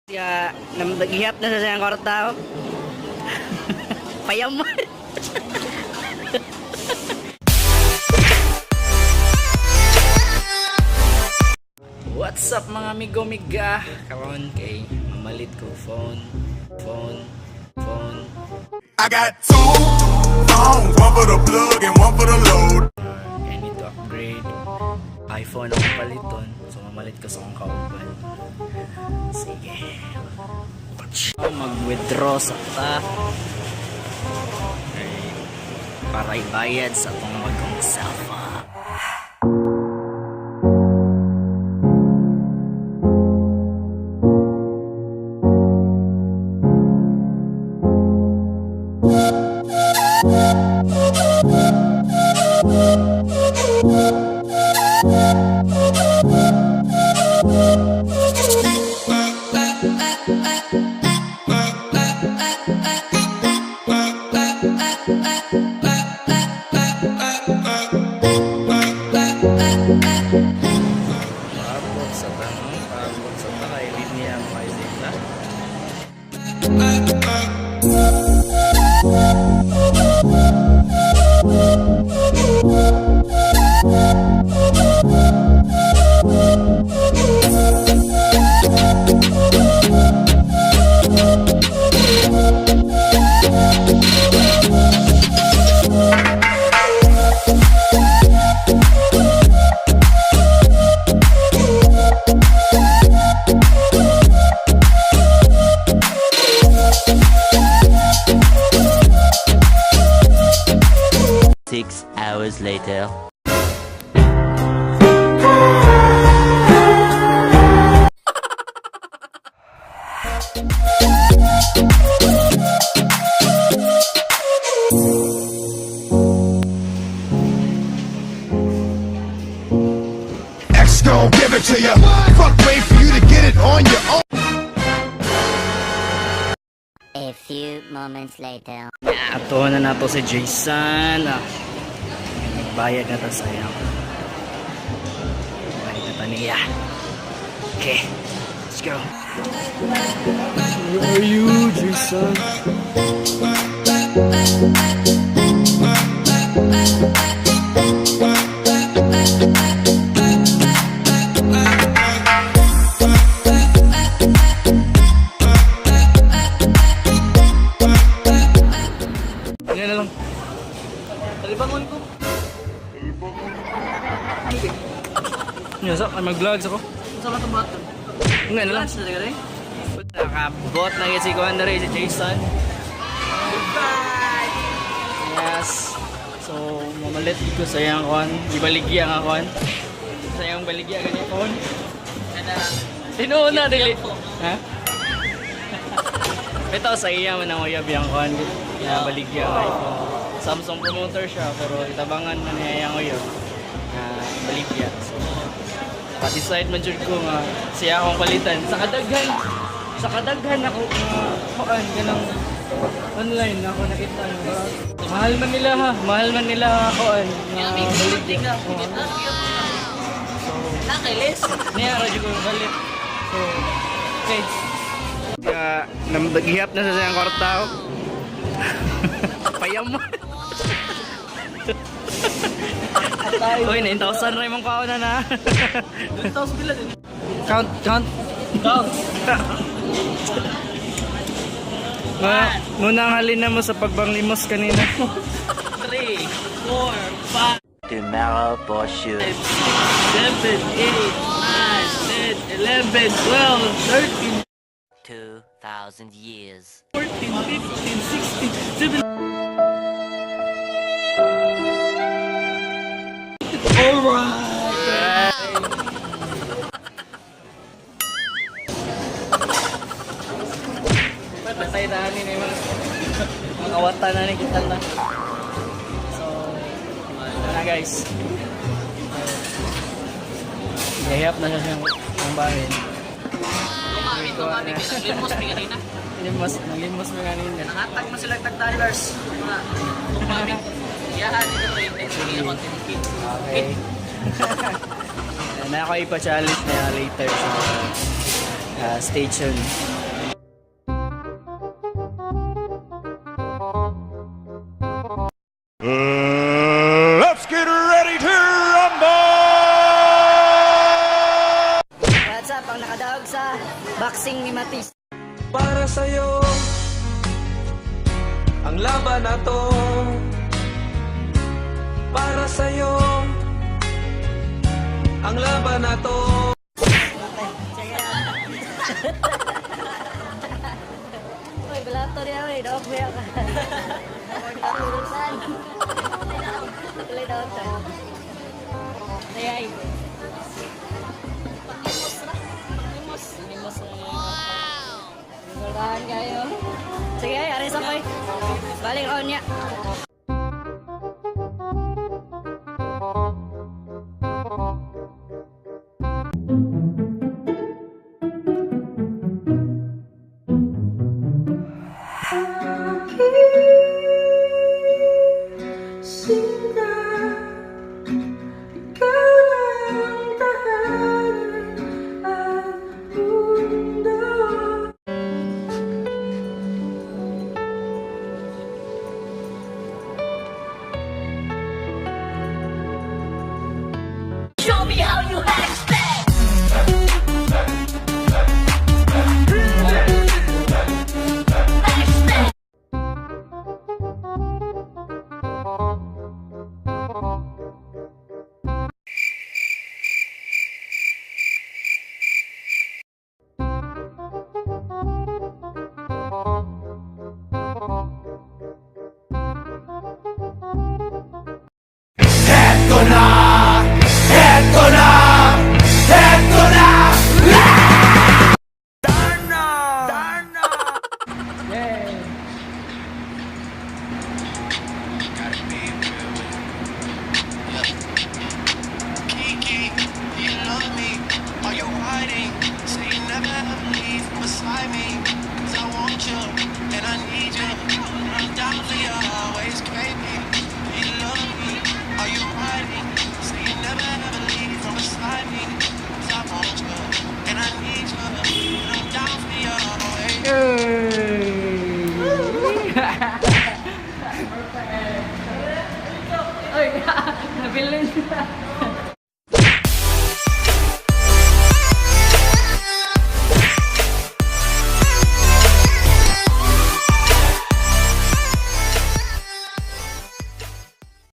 Ya, naghihap na sa siyang kwarta. Payaman. What's up, mga amigo miga? Karon kay mamalit ko phone, phone, phone. I got two phones, one for the plug and one for the load. I need to upgrade. iPhone akong paliton. So mamalit ko sa akong kauban. Sige. Watch. Mag-withdraw sa ta. Okay. Para ibayad sa atong bagong cellphone. Paabot sa tanong, paabot sa takay, linya ang kaisita. 6 hours later. X gon' give it to ya. Fuck, wait for you to get it on your own. A few moments later. Ato na nato si Jason. Ah, nagbayad na ta sa iyo. Bayad na ta niya. Okay, let's go. Where are you, Jason? Ano na lang? Talibangon ko. Ano sa? Ay, mag-vlogs ako. Sa mga tomato. Nga na lang. Lunch na talaga rin. Nakabot na yun si Kuan na rin, si Jason. Goodbye! Yes. So, mamalit ko sa iyang kuan. Ibaligya nga kuan. Sa iyang baligya ganyan phone. Kana. Tinuod na dili. Yap po. Ha? Ito sa iya man ang uyab yung kuan. Ya baligya ang iPhone. Samsung promoter siya pero itabangan man niya yung uyab na baligya. So, pa-decide man jud ko nga siya akong palitan sa kadaghan ako nga kuan kanang online ako nakita nga mahal man nila ha, mahal man nila kuan nga Kaya may baligya. ka. Oo. So, Nakailis. Niya, radyo ko balik. So, okay. Kaya, naghihap na sa siyang kwarta. Payaman. Uy, 9,000 na yung kaon na na. 2,000 pila din. Count, count. Count. Ma, muna ang halina mo sa pagbanglimos kanina. 3, 4, 5, Tomorrow for sure. 6, 7, 8, 9, 10, 11, 12, 13, 2,000 years. 14, 15, 16, 17. Alright! Patay na ni mga kawatan na ni kita na. So, wala na guys. Gayap na siya siyang ang bahin. Tumami, tumami. Limos mi kanina. Limos, nalimos mo kanina. Nangatag man sila tag dollars. Mga tumami. Iyahan dito rin. Sige, ako tinigil. Okay. Na ako ipa-challenge na later. So, Stay tuned. Let's get ready to rumble! What's up? Ang nakadaog sa boxing ni Matis. Para sa'yo ang laban na to. Para sa'yo ang laban na to. Uy, balato niya, uy. Daog mo yan. Saan? Tuloy daog ta. Ay, ay. Panglimos ra. Panglimos. Limos na. Wow! Guldahan kayo. Sige, ay, aris ako eh. Balik on niya. Sinta, ikaw lang tahanan at mundo. Show me how you hashtag! Hashtag! Heto na! Heto na! Heto na! Kiki, do you love me? Are you hiding? Say you never ever leave beside me. 'Cause I want you and I need you. And I'm down for you always, baby. Do you love me? Are you hiding? Say you never ever leave from beside me. 'Cause I want you and I need you. And I'm down for you always. Uy, nabilin.